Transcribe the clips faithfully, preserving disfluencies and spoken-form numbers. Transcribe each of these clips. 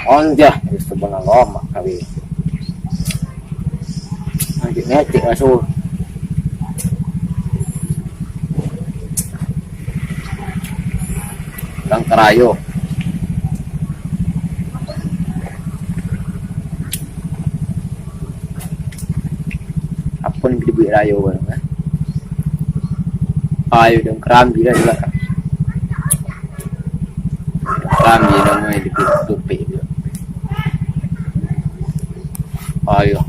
Anjah, itu benar lomak kali. Anjing ngecek masuk. Orang karayo. Apa ni dibuat rayo kan? Ayo dong kerambi lah juga. Kerambi namanya di tupik juga. Ayo.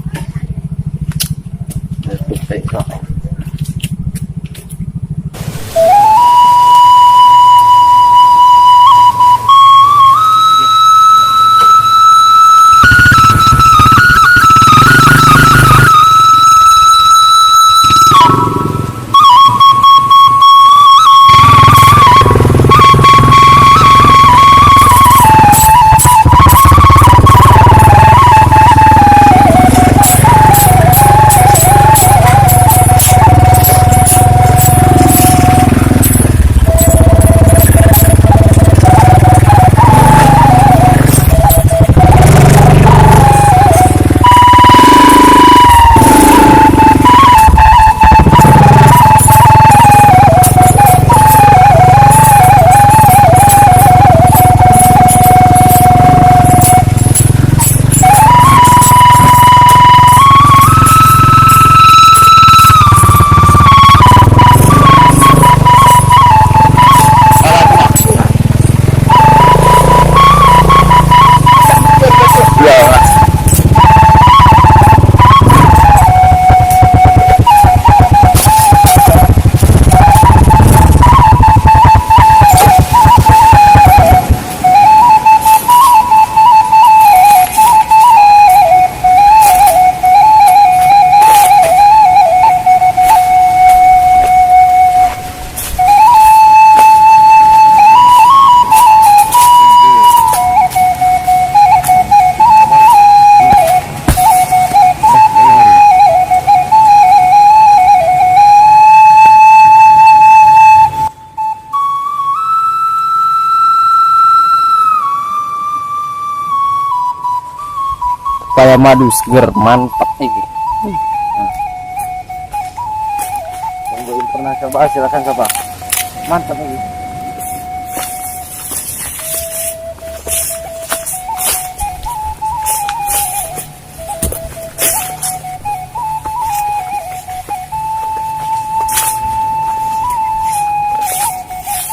Tupik kau. Paya madu seger, mantap ini. Yang belum pernah coba, silakan coba. Mantap ini.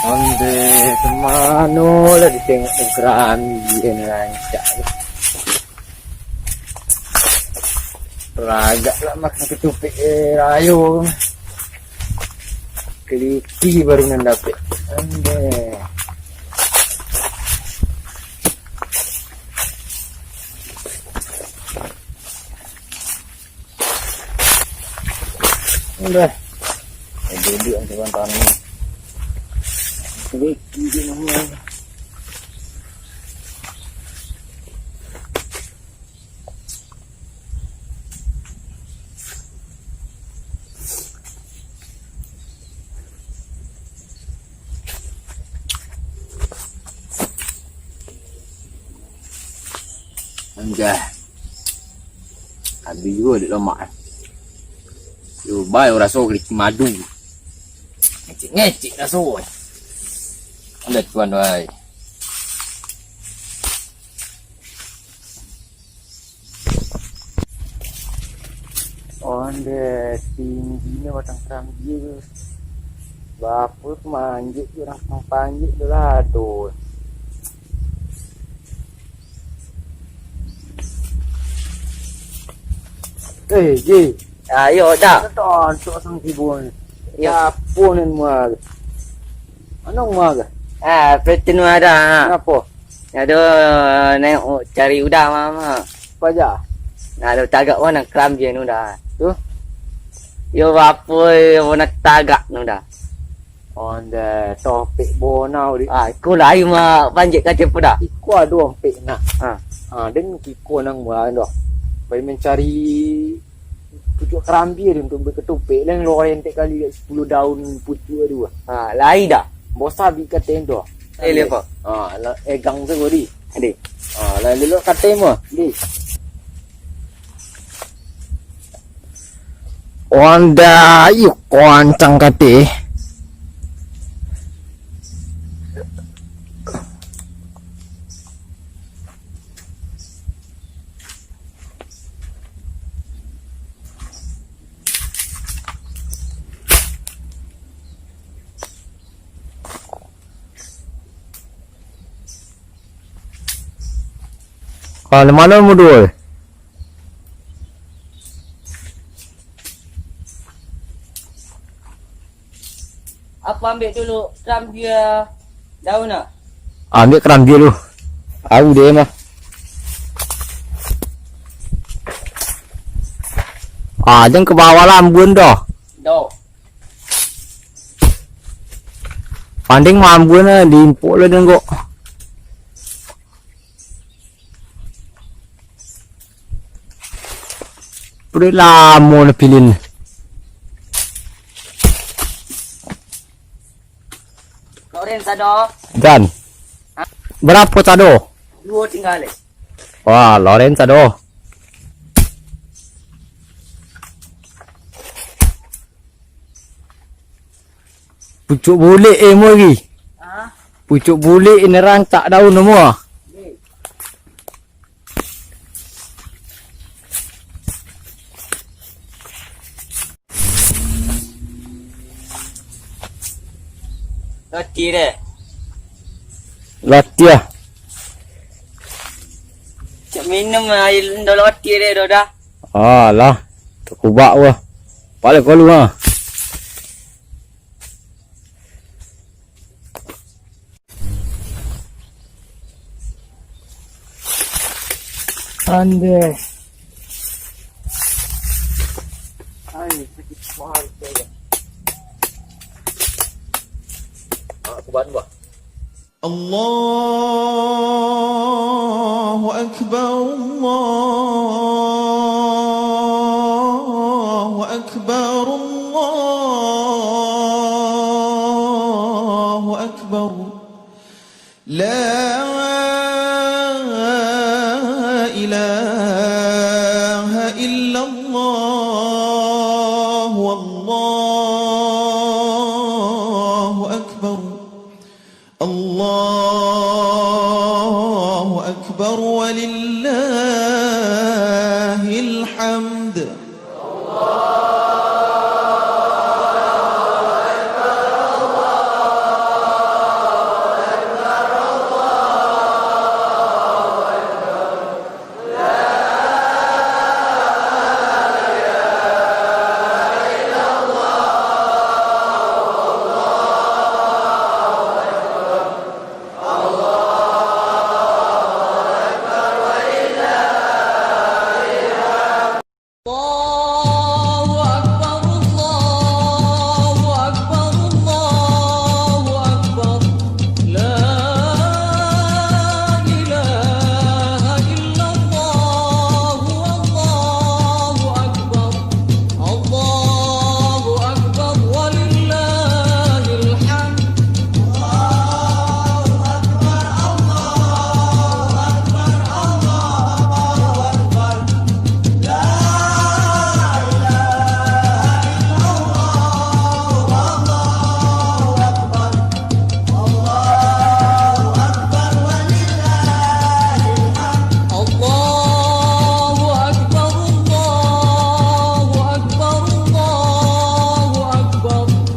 Onde, kemano lah ditengok kerambi rancak. Ragak lah makan ketupek, eh, rayo. Keliti baru nan dapek. Onde. Udah. Eh, duduk yang sebentar ni. Sedikit je nama. Anjay. Habis juo dek lomak. Yo, bai raso keliti madu. Ngecek-ngecek raso. Alah tuan wai. Onde tingginyo batang karambia tu. Bapa manjek je urang tukang panjek tu lah tu. Eh, Ji. Ayo dah. Tontok sang tibo ni. Yo. Apo nan mua tu? Mano mua tu? Ah, petin mua dah. Ngapo? Ado nengok cari udah mama. Paja. Nah, ado tagak wan nang kerambian udah. Tu? Yo bapo yo nak tagak nu dah. Onda topik bonau di. Ah, iko lai ma panjek kaca pun dah. Iko ado ampek nah. Ha. Ha, den iko nang mua dah. Pai mencari pucuak karambia tu untuk buat ketupek. Lain lo entek kali sepuluh daun pucuak tu. Ha, lai dah. Bosa bi katen tu. Eh, lihat apa? Ha, la- egang tu tadi. Deh. Ah, lah dulu katai mo. Deh. Wanda iyo kancang katai. Ah, di mano mudo? Apo ambiak dulu kerambia daun nak? Ambiak kerambia lu. Au deh mah. Ah, jangan ke bawah lah ambun doh. Doh. Panding mambun lah, diimpok lah dengok. Udah lamo lah pilin. Loren sado. Dan. Hah? Barapo sado? Duo tinggal, eh. Wah, Loren sado. Pucuk bulek eh mo lagi. Hah? Pucuk bulek ini rancak daun mo. Loti deh. Loti ah. Cak minum aia indo loti deh, Doda. Alah, takubak wah. Pale kalu ha. Ande. Ai, sakik banget, ya. Ah, aku bantu, ah. Allahu Akbar, Allahu Akbar, Allahu Akbar. La ilaha illallah, wallahu akbar. Allahu akbar, walil